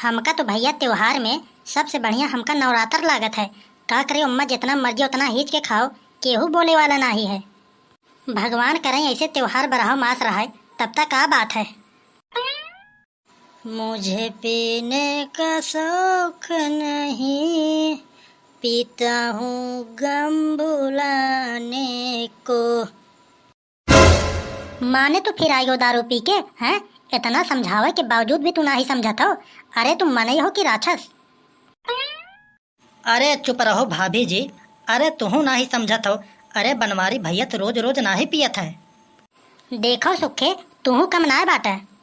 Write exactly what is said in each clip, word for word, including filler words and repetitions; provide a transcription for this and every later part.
हमका तो भइया त्योहार में सबसे बढ़िया हमका नवरात्र लागत है। का करे ओम्मा जितना मर्जी उतना हीच के खाओ, केहू बोले वाला नाही है। भगवान करें ऐसे त्योहार बरहो मास रहे, तब तक का बात है। मुझे पीने का शौक नहीं, पीता हूँ गम भुलाने को। माने तू फिर आइगो दारू पी के, हैं? इतना समझावे के बावजूद भी तू नाही समझत हो। अरे तू मनई हो कि राक्षस? अरे चुप रहो भाभी जी, अरे तुहू नाही समझत हो। अरे बनवारी भइया तो रोज रोज नाही पियत हैं। देखो सुखे, तुहू कम नाय बाटे।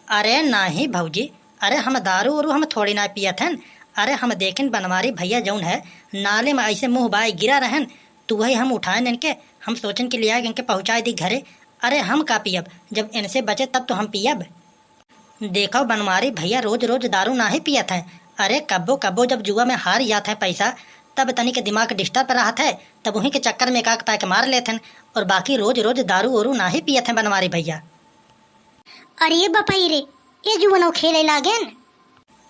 अरे नाही भौजी, अरे हम दारू उरू हम थोड़ी ना पियत हन। अरे हम देखेन बनवारी भइया जौन है, नाले में ऐसे मुँह बाय गिरा रहन, तो वही हम उठाएन इनके, हम सोचेन कि लिया इनके पहुँचाए दी घरे। अरे हम का पियब, जब इनसे बचे तब तो हम पियब। देखो बनवारी भइया रोज रोज दारू नाही पियत हैं। अरे कब्बो कब्बो जब जुआ में हार जात हैं पैसा, तब तनिक दिमाग disturb रहत है, तब उहीं के चक्कर में एक आध पैक मार लेत हैं, और बाकी रोज रोज दारू उरू नाही पियत हैं बनवारी भइया। अरे बपई रे, ए जुअनो खेले लागेन।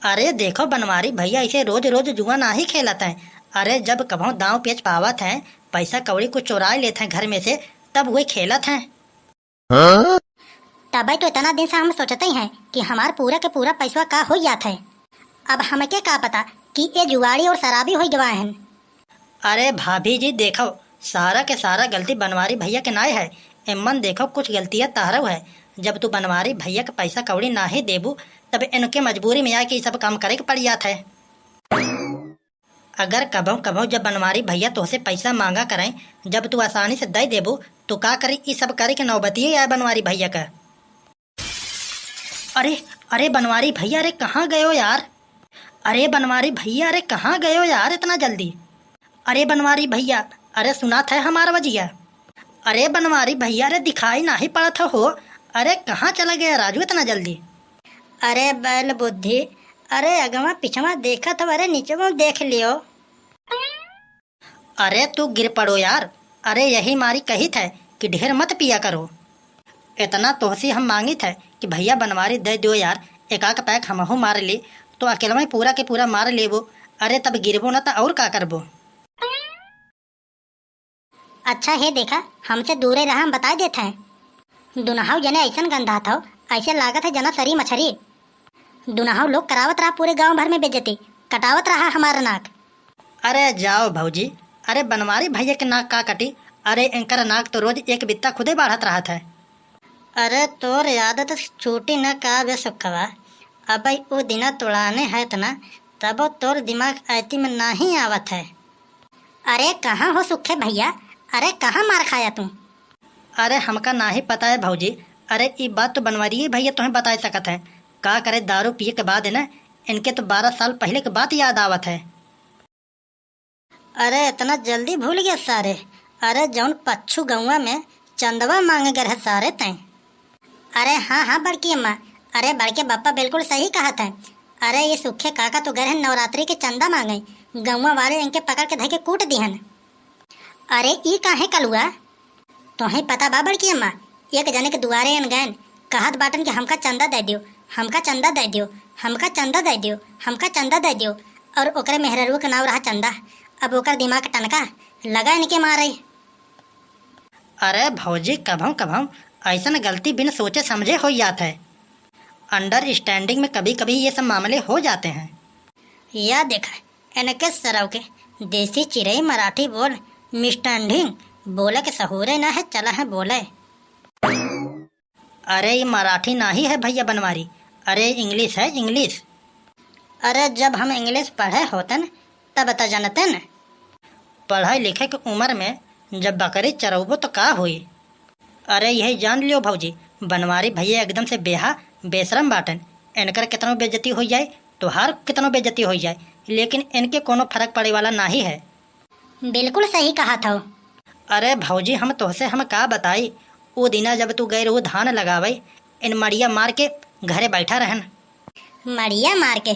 अरे देखो बनवारी भइया, ऐसे रोज रोज जुआ नाही खेलत हैं। अरे जब कभौ दांव पेच पावत हैं, पैसा कौड़ी कुछ चोराय लेत हैं घर में से, तब वही खेलत हैं। हाँ? तबे तो इतना दिन से हम सोचते हैं कि हमार पूरा के पूरा पैसवा का हो जात है। अब हमके का पता कि ए जुआड़ी और शराबी हो गवा हन। अरे भाभी जी, देखो, सारा के सारा गलती बनवारी भइया के नाय है। एमन देखो, कुछ गलतियाँ तहरव है। जब तू बनवारी भइया के पैसा कौड़ी नाही देबू, तब इनके मजबूरी में आके ई सब काम करे के पड़ जात है। अगर कभौ कभौ जब बनवारी भइया तोहसे पैसा मांगा करें, जब तू आसानी से दे देबू, तो का करी, ई सब करे के नौबतिये आए बनवारी भइया का। अरे, अरे बनवारी भइया, अरे कहाँ गयो यार? अरे बनवारी भइया, अरे कहाँ गयो यार इतना जल्दी? अरे बनवारी भइया, अरे सुनात है हमार वजिया? अरे बनवारी भइया, अरे दिखाई नाही पड़त हो। अरे कहाँ चला गया राजू इतना जल्दी? अरे बैल बुद्धि, अरे अगवा पिछवा देखत हो, अरे नीचवा देख लियो। अरे तू गिर पड़ो यार, अरे यही मारी कहित है कि ढेर मत पिया करो। इतना तोहसी हम मांगित है कि भइया बनवारी दे दियो यार, एक आक पैक हमहू मार ली, तो अकेलवा ही पूरा के पूरा मार लेबो। अरे तब गिरबो ना त और का करबो? अच्छा हे देखा, हमसे दूरे रहा, हम बताइ देत हैं। दुनहौ जने ऐसन गंधात हौ, ऐसे लागत है जना सरी मछरी। दुनहौ लोग करावत रहा पूरे गांव भर में बेइज्जती, कटावत रहा हमार नाक। अरे जाओ भौजी, अरे बनवारी भइया के नाक का कटी? अरे इनकर नाक तो रोज एक बित्ता खुदे बाढ़त रहत है। अरे तोर आदत छूटी न का बे सुखवा, अबे उ दिना तुड़ाने है इतना, तबो तोर दिमाग ऐती में नाही आवत है। अरे कहाँ हो सुखे भइया, अरे कहाँ मार खाया तू? अरे हमका नाही पता है भौजी, अरे ई बात तो बनवारिये भइया तोहें बताए सकत है। का करे दारू पिए के बाद है ना, इनके तो बारह साल पहिले के बात याद आवत है। अरे इतना जल्दी भूल गया सारे? अरे जौन पच्छू गौवा में चंदवा मांगे गए रहे सारे तैं। अरे हाँ हाँ बड़की अम्मा, अरे बड़के बप्पा बिल्कुल सही कहत हैं। अरे ये सुखे काका तो गए हैं नवरात्रि के चंदा मांगे, गौवा वाले इनके पकड़ के धके कूट दिहन। अरे ई काहे कलुआ? तोहे पता बा बड़की अम्मा, एक जने के दुआरे अन गएन, कहत बाटन कि हमका चंदा दे दियो, हमका चंदा दे दियो, हमका चंदा दे दियो, हमका चंदा दे दियो, और ओकरे मेहररुआ के नाव रहा चंदा। अब ओकर दिमाग टनका लगा इनके मारे। अरे भौजी, कभौ कभौ ऐसन गलती बिन सोचे समझे हो जात है। अंडरस्टैंडिंग में कभी कभी ये सब मामले हो जाते हैं। या देखा, इनके सरव के देसी चिरई मराठी बोल, मिस्टैंडिंग बोले के सहूरे ना है, चला है बोले। अरे ई मराठी नाही है भइया बनवारी, अरे इंग्लिश है इंग्लिश। अरे जब हम इंग्लिश पढ़े होतन तब त जनतन। पढ़े लिखे के उमर में जब बकरी चरउबो त का होई? अरे यही जान लियो भौजी, बनवारी भइया एकदम से बेहा बेशरम बाटन। इनकर कितनो बेइज्जती होइ जाए, तोहार कितनो बेइज्जती होइ जाए, लेकिन इनके कोनो फरक पड़े वाला नाही है। बिल्कुल सही कहत हौ। अरे भौजी, हम तोहसे हम का बताई, उ दिना जब तू गए रहू धान लगावे, इन मड़िया मार के घरे बैठा रहन। मड़िया मार के?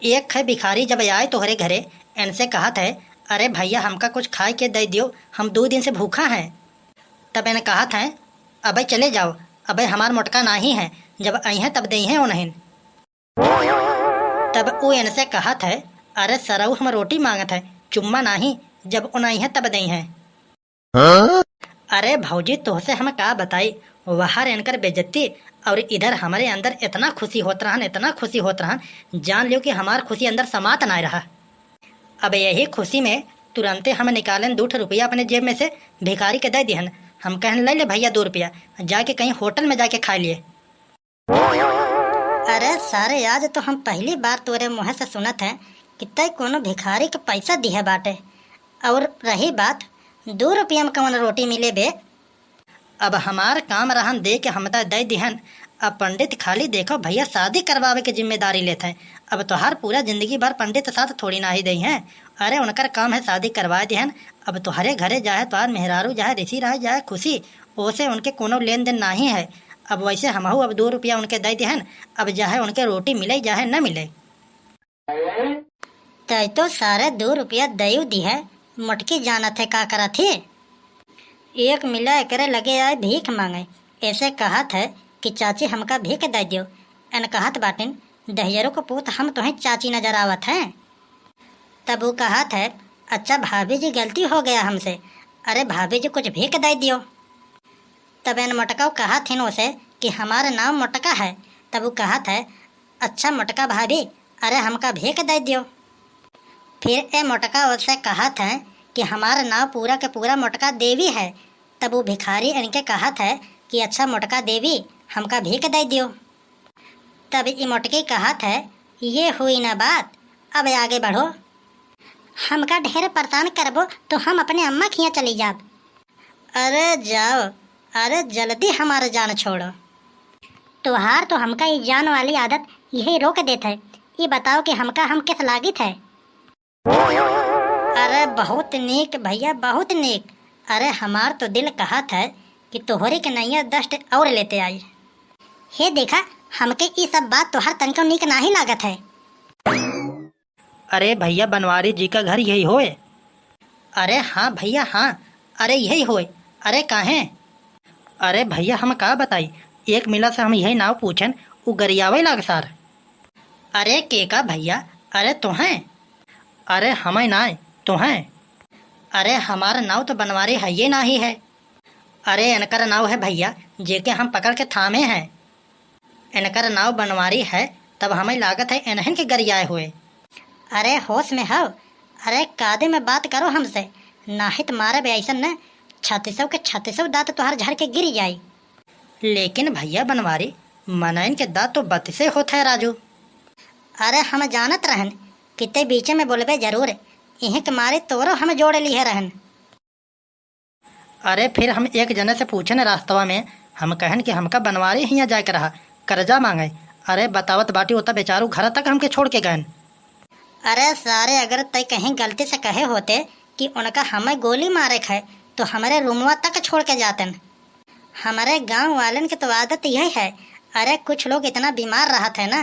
एक है भिखारी जब आए तोहरे घरे, इनसे कहत है, "अरे भइया, हमका कुछ खाए के दे दियो, हम दो दिन से भूखा हैं।" तब इन कहत हैं, "अबे चले जाओ, अबे हमार मोटका नाही है, जब अइहें तब देइहें उन्हें।" तब उ इनसे कहत है, "अरे सरऊ, हम रोटी माँगत है, चुम्मा नाहीं, जब उनइहैं तब देइहैं।" "अरे भौजी, तोहसे हम का बताई, वहर इनकर बेइज्जती और इधर हमरे अंदर इतना खुशी होत रहन, इतना खुशी होत रहन, जान लियो कि हमार खुशी अंदर समात नाहीं रहा।" अब यही खुशी में तुरंते हम निकालेन दू ठो रुपया अपने जेब में से, भिखारी के दइ दिहन। हम कहन, "लइ ले भइया दू रुपया, जाके कहीं होटल में जाके खाइ लिए।" अरे सारे, आज तो हम पहली बार तोरे मुँह से सुनत है कि तै कोनो भिखारी के पैसा दिहे बाटे। और रही बात, दू रुपया में कौन रोटी मिले बे? अब हमार काम रहन दे के हम त दइ दिहन। अब पंडित खाली देखो भइया, शादी करवावे के जिम्मेदारी लेत हैं। अब तोहार पूरा जिंदगी भर पंडित साथ थोड़ी ना ही दइहैं। अरे उनकर काम है शादी करवाए दिहन। अब तोहरे घरे जाहे तोहार मेहरारू जाहे रिसी रहे जाहे खुशी, ओसे उनके कोनो लेन देन नाहीं है। अब वैसे हमहू अब दू रुपया उनके दइ दिहन, अब जाहे उनके रोटी मिले जाहे न मिले। तै तो सारे दू रुपया दइउ दिहे, मोटकी जानत है का करत ही। एक मिला एकरे लगे आए भीख माँगे, ऐसे कहत है कि चाची हमका भीख दइ दियो। एन कहत बाटिन, "दहियरो को पूत हम तोहें चाची नजर आवत हैं।" तब उ कहत है, "अच्छा भाभी जी, गलती हो गया हमसे, अरे भाभी जी कुछ भीख दइ दियो।" तब एन मोटका कहत हिन ओसे कि हमार नाव मोटका है। तब उ कहत है, "अच्छा मोटका भाभी, अरे हमका भीख दइ दियो।" फिर ए मोटका ओसे कहत है कि हमार नाव पूरा के पूरा मोटका देवी है। तब उ भिखारी इनके कहत है कि अच्छा मोटका देवी, हमका भीख दइ दियो। तब ई मोटकी कहत है, "ये हुई ना बात, अब आगे बढ़ो।" "हमका ढेर परेशान करबो तो हम अपने अम्मा के हियाँ चली जाब।" "अरे जाओ, अरे जल्दी हमार जान छोड़ो।" "तोहार तो हमका ई जान वाली आदत यही रोक देत है। ई बताओ कि हमका हम किस लागित है?" "अरे बहुत नीक भइया, बहुत नीक। अरे हमार तो दिल कहत है कि तोहरे के नैया दस ठे और लेते आई।" "हे देखा, हमके ई सब बात तोहार तनिको नीक नाहीं लागत है।" "अरे भइया, बनवारी जी का घर यही होए?" "अरे हाँ भइया हाँ, अरे यही होए। अरे काहे?" "अरे भइया, हम का बताई, एक मिला से हम यही नाव पूछन, उ गरियावे लाग सार।" "अरे के का भइया, अरे तोहें?" "अरे हमें नाय, तोहें?" "अरे हमार नाव तो बनवारी हइये नाहीं है।" "अरे इनकर नाव है भइया, जेके हम पकड़ के थामे हैं। इनकर नाव बनवारी है, तब हमें लागत है इन्हन के गरियाए हुए।" "अरे होश में हव, अरे कायदे में बात करो हमसे, नाहीं त मारब ऐसन न, छत्तीसों के छत्तीसों दाँत तोहार झड़ के गिर जाई।" "लेकिन भइया बनवारी, मनइन के दाँत तो बत्तीसे होत है राजू।" "अरे हम जानत रहन कि तै बीचे में बोलबे जरूर, इही के मारे तोरो हम जोड़ लिहे रहन।" "अरे फिर हम एक जने से पूछन रास्तवा में, हम कहन कि हमका बनवारी हियाँ जाए के रहा, कर्जा माँगे। अरे बतावत बाटी, ओता बेचारू घर तक हमके छोड़ के गएन।" "अरे सारे, अगर तै कहीं गलती से कहे होते कि उनका हमें गोली मारे के है, तो हमरे रूमवा तक छोड़ के जातन। हमरे गाँव वालन के तो आदत यही है। अरे कुछ लोग इतना बीमार रहत है ना,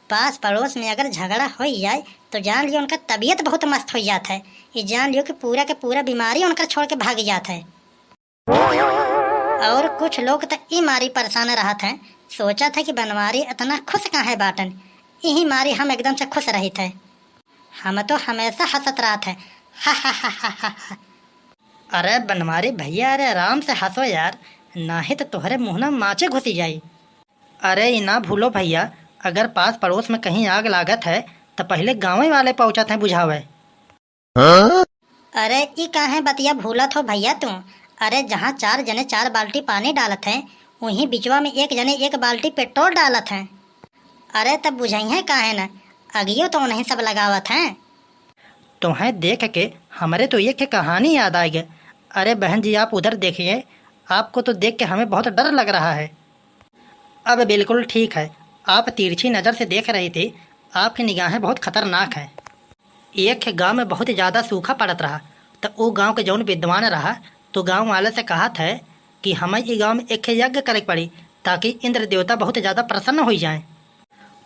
पास पड़ोस में अगर झगड़ा होइ जाए तो जान लियो उनका तबीयत बहुत मस्त होइ जात है। ये जान लियो कि पूरा के पूरा बीमारी उनकर छोड़ के भाग जात है। और कुछ लोग त ई मारी परेशान रहत हैं, सोचत है कि बनवारी इतना खुश काहे बाटन, यही मारी हम एकदम से खुश रहित है। हम तो हमेशा हँसत रहत है, हा हा हा हा हा।" "अरे बनवारी भइया, अरे आराम से हँसो यार, नाहीं त तोहरे मुँह ना माचे घुसी जाई।" "अरे ई ना भूलो भइया, अगर पास पड़ोस में कहीं आग लागत है त पहिले गाँवे वाले पहुँचत हैं बुझावे।" "अरे ई काहे बतिया भूलत हो भइया तू? अरे जहाँ चार जने चार बाल्टी पानी डालत हैं, वहीं बिचवा में एक जने एक बाल्टी पेट्रोल डालत हैं। अरे तब बुझइहें काहे न, अगियो तो उन्हीं सब लगावत हैं।" तोहें देख के हमरे तो एक कहानी याद आ गई। अरे बहन जी, आप उधर देखिए, आपको तो देख के हमें बहुत डर लग रहा है। अब बिल्कुल ठीक है, आप तिरछी नज़र से देख रही थी, आपकी निगाहें बहुत खतरनाक हैं। एक गांव में बहुत ज़्यादा सूखा पड़त रहा, तो वो गांव के जौन विद्वान रहा, तो गांव वाले से कहत है कि हमें ये गांव में एक यज्ञ करे के पड़ी, ताकि इंद्र देवता बहुत ज़्यादा प्रसन्न हो जाएं।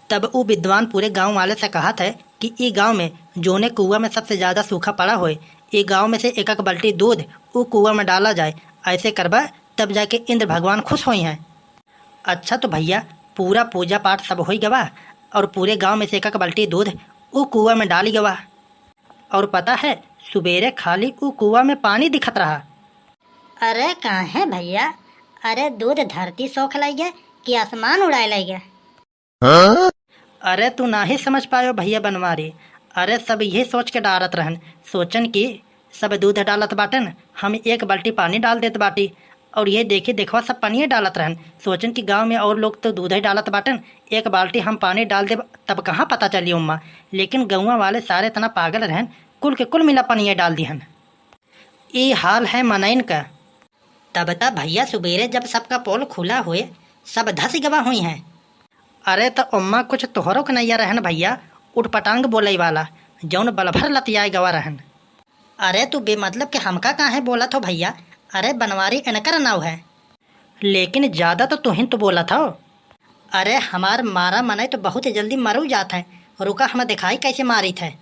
तब उ विद्वान पूरे गांव वाले से कहत है कि ई गांव में जोने कुआ में सबसे ज्यादा सूखा पड़ा होए, ई गांव में से एक एक बाल्टी दूध उ कुआ में डाला जाए। ऐसे करबा तब जाके इंद्र भगवान खुश होई हैं। अच्छा तो भैया, पूरा पूजा पाठ सब होई गवा, और पूरे गांव में से एक एक बाल्टी दूध ऊ कुआ में डाली गवा। और पता है, सुबेरे खाली ऊ कुआ में पानी दिखत रहा। अरे काहे भैया, अरे दूध धरती सोख लइ गे कि आसमान उड़ाए लइ गे? अरे तू नाही समझ पायो भैया बनवारी, अरे सब यही सोच के डारत रहन, सोचन कि सब दूध डालत बाटन, हम एक बाल्टी पानी डाल देत बाटी। और ये देखी देखवा सब पानिये डालत रहन, सोचन कि गांव में और लोग तो दूध ही डालत बाटन, एक बाल्टी हम पानी डाल देब तब कहाँ पता चली ओम्मा। लेकिन गौवा वाले सारे इतना पागल रहन, कुल के कुल मिला पानिये डाल दिहन। ई हाल है मनइन का। तब त भैया सुबेरे जब सबका पोल खुला हुए, सब धस गवा हुई हैं। अरे त ओम्मा कुछ तोहरो के नैया रहन भैया, उटपटांग बोलइ वाला, जौन बलभर लतियाए गवा रहन। अरे तू बेमतलब के हमका काहे बोलत हो भैया? अरे बनवारी इनकर नाव है। लेकिन ज्यादा तो तुहिन तो बोलत हो। अरे हमार मारा मनई तो बहुत जल्दी मरउ जात है, रुका हम दिखाई कैसे मारित है।